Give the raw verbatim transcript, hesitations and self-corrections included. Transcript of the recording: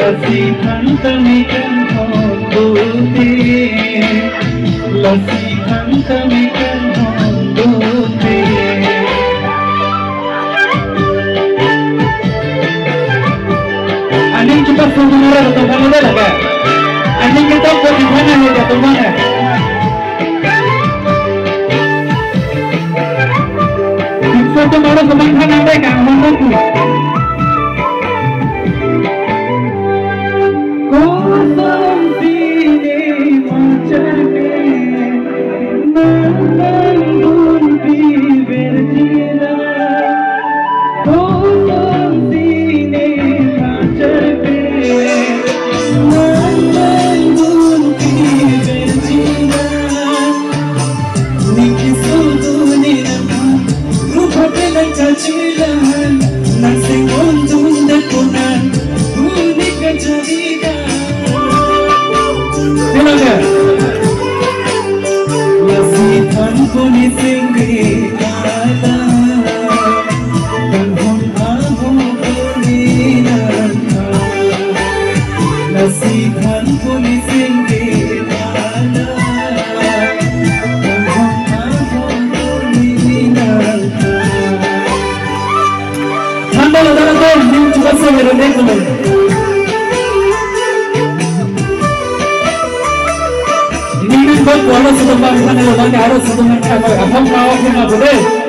Lasi than ta ne kanghon dote, lasi than ta ne kanghon dote. Aning cepat sebenarnya teman-teman ada. Aning kita buat di mana ya teman-teman? Di foto baru teman-teman ada kan, mana tu? Kosonsi ne machar ke, nang nang dun pi berjila. Kosonsi ne machar ke, nang nang dun pi berjila. Niki sudu ni nang rupa pe nang chachilan, nang sing undun de kunan, uni kachariga. Bilang ya. Lasi than puni sing di ala, kanghon aho puni nang. Lasi than puni sing di ala, kanghon aho puni nang. Than dolo, than dolo, ning cepat se, merendek dulu. Ning ning bok wala sudah bang, than dolo, bang, harus sudah bang, apa, apa, apa, apa, apa,